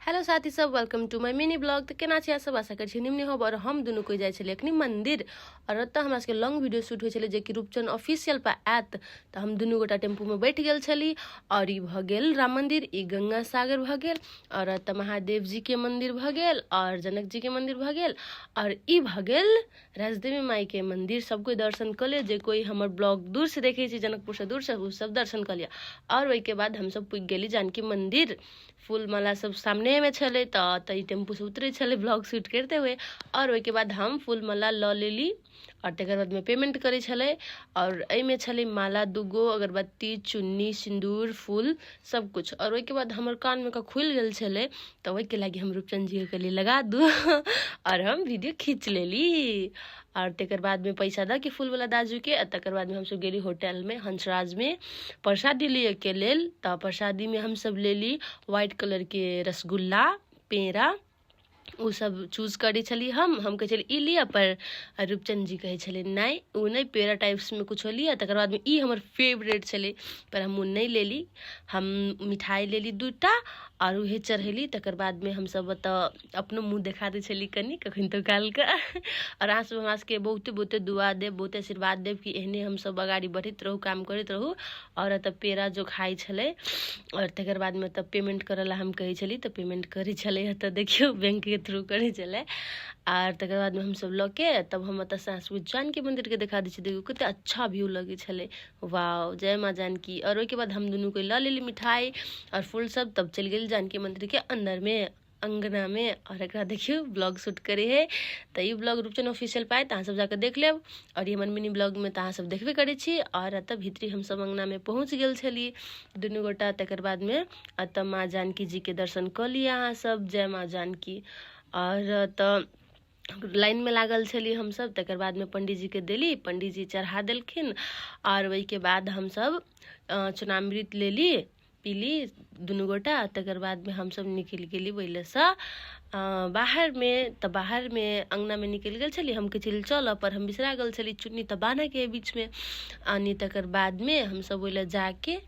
Hello साथी सब, welcome to my mini blog. तऽ केना छी अहाँ सब? आशा करै छी निमने होब। और हम दुनू कोइ जाइ छलियै अखनी मंदिर, और ओतऽ हमरा सबके लॉन्ग वीडियो शूट होइ छलै जेकि रूपचंद ऑफिशियल पर आयत। तऽ हम दुनू गोटा टेम्पूमे बैठ गेल छली। और ई भऽ गेल राम मंदिर, ई गंगा सागर भऽ गेल, और एतऽ महादेव जी के मंदिर भऽ गेल, और जनक जी के मंदिर भऽ गेल, और ई भऽ गेल राजदेवी माई के मंदिर। सब कोइ दर्शन कऽ लिअ, जे कोइ हमर ब्लॉग दूर से देखै छी, जनकपुरसँ दूरसँ, ओ सब दर्शन कऽ लिअ। और ओहिके बाद हमसब पुगि गेली जानकी मंदिर। फूल माला सब सामनेमे छलै, तऽ तऽ ई टेम्पूसँ उतरै छलै ब्लॉग शूट करिते हुए। आओर ओहिके बाद हम फूल माला लऽ लेली, आओर तकर बादमे पेमेंट करै छलै। आओर एहिमे छलै माला दूगो, अगरबत्ती, चुन्नी, सिन्दूर, फूल, सब कुछ। आओर ओहिके बाद हमर कानमे का खुलि गेल छलै, तऽ ओहिके लागि हम रूपचंद जीके कहलियै लगा दू, आओर हम वीडियो खींच लेली। आओर तकर बादमे पैसा दऽ के फूलवला दाजूके, आ तकर बादमे हमसब गेली होटलमे हंसराजमे प्रसादी लियऽके लेल। तऽ प्रसादीमे हमसब लेली व्हाइट कलरके रसगुल्ला, पेड़ा, ओ सब चूज करै छली। हम कहै छली ई लिअ, पर रूपचंद जी कहै छलै नहि, ओ नहि, पेड़ा टाइप्समे कुछो लिअ। तकर बादमे ई हमर फेवरेट छलै, पर हम ओ नहि लेली। हम मिठाइ लेली दूटा आओर उहे चढ़ेली। तकर बादमे हमसब ओतऽ अपनो मुँह देखा दै छली कनि कखन तऽ कालके। आओर अहाँ सब हमरा सबके बहुते बहुते दुआ देब, बहुते आशीर्वाद देब कि एहने हमसब अगाड़ी बढ़ैत रहू, काम करैत रहू। आओर एतऽ पेड़ा जो खाइ छलै, आओर तकर बादमे तऽ पेमेंट करऽ लए हम कहै छली, तऽ पेमेंट करै छलै। एतऽ देखियौ, बैंकके थ्रू करै छलै। आर तकर बादमे हमसब लऽ के तब हम एतऽ सासुर जानकी मन्दिरके देखा दै छी। देखियौ कते अच्छा व्यू लगै छलै, वाह, जय माँ जानकी। आओर ओहिके बाद हम दुनू कोइ लऽ लेली मिठाइ आओर फूल सब, तब चलि गेली जानकी मन्दिरके अन्दरमे, अङ्गनामे। आओर एकरा देखियौ, ब्लॉग शूट करै है। तऽ ई ब्लॉग रूपचंद ऑफिशियल पाइ, तऽ अहाँ सब जाकऽ देख लेब। आओर ई हमर मिनी ब्लॉगमे तऽ अहाँ सब देखबे करै छी। आओर एतऽ भीतरी हमसब अङ्गनामे पहुँच गेल छली दुनू गोटा। तकर बादमे एतऽ माँ जानकी जीके दर्शन कऽ लिअ अहाँ सब, जय माँ जानकी। आओर एतऽ लाइनमे लागल छली हमसब। तकर बादमे पंडीजीके देली, पंडीजी चढ़ा देलखिन। आओर ओहिके बाद हमसब चुनामृत लेली, पीली दुनू गोटा। तकर बादमे हमसब निकलि गेली ओहिलेसँ बाहरमे। तऽ बाहरमे अङ्गनामे निकलि गेल छली। हम कहै छली चलऽ, पर हम बिसरा गेल छली चुन्नी तऽ बान्हऽके हइ बीचमे। अनि तकर बादमे हमसब ओहि लए जाके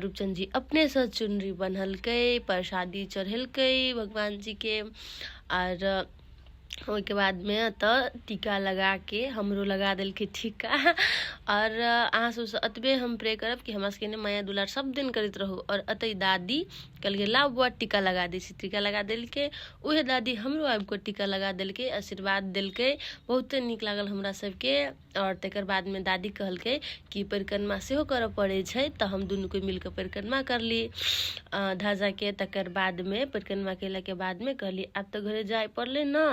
रूपचंद जी अपनेसँ चुनरी बन्हलकै, प्रसादी चढ़ेलकै भगवान जीके। आर ओहिके बादमे तऽ टीका लगाके हमरो लगा देलकै टीका। आओर अहाँ सबसँ एतबे हम प्रे करब कि हमरा सबके ने माया दुलार सब दिन करैत रहू। आओर एतै दादी कहलकै लाउ बौआ, टीका लगा दै छी। टीका लगा देलकै। उहे दादी हमरो आबिकऽ टीका लगा देलकै, आशीर्वाद देलकै। बहुते नीक लागल हमरा सबके। आओर तकर बादमे दादी कहलकै कि परिक्रमा सेहो करऽ पड़ै छै, तऽ हम दुनू कोइ मिलकऽ परिक्रमा करली ध्वजाके। तकर बादमे परिक्रमा केलाके बादमे कहली आब तऽ घरे जाय पड़लै ने,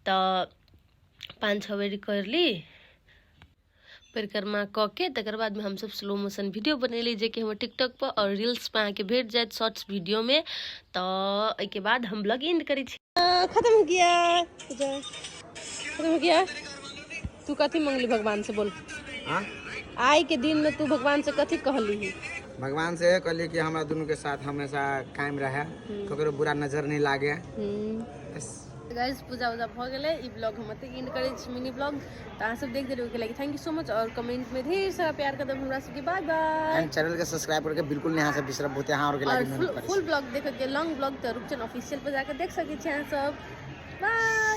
तऽ 5-6 बेर करली परिक्रमा कऽ के। तकर बादमे हमसब स्लो मोशन वीडियो बनेली, जेकि हमर टिकटॉक पर आओर रील्स पर अहाँके भेट जायत शॉर्ट्स वीडियोमे। तऽ एहिके बाद हम ब्लॉग एंड करै छी। खत्म हो गया पूजा, खत्म हो गया। तू कथी मंगली भगवान से, बोल? हाँ? आई के दिन में तू भगवान से कथी कहली ही? भगवान से कहलिए कि हमरा दुनू के साथ हमेशा कायम रहे, ककरो बुरा नजर नहीं लागे। बस। गाइस, पूजा उजा भऽ गेलै। ई ब्लॉग हम एतै एंड करै छी, मिनी ब्लॉग। तऽ अहाँ सब देख देलियै, ओहिके लागि thank you so much. आओर कमेंट में ढेर सारा प्यार कर देब हमरा सबके। बाय बाय। एंड चैनल के सब्सक्राइब करके बिल्कुल नहीं यहाँ से बिसरब, बहुते यहाँ और के और लागी मेहनत फुल करै फुल छी। ब्लॉग देखे के, लॉन्ग ब्लॉग, तऽ रूपचंद ऑफिशियल पर जाके देख सकै छी अहाँ सब। बाय।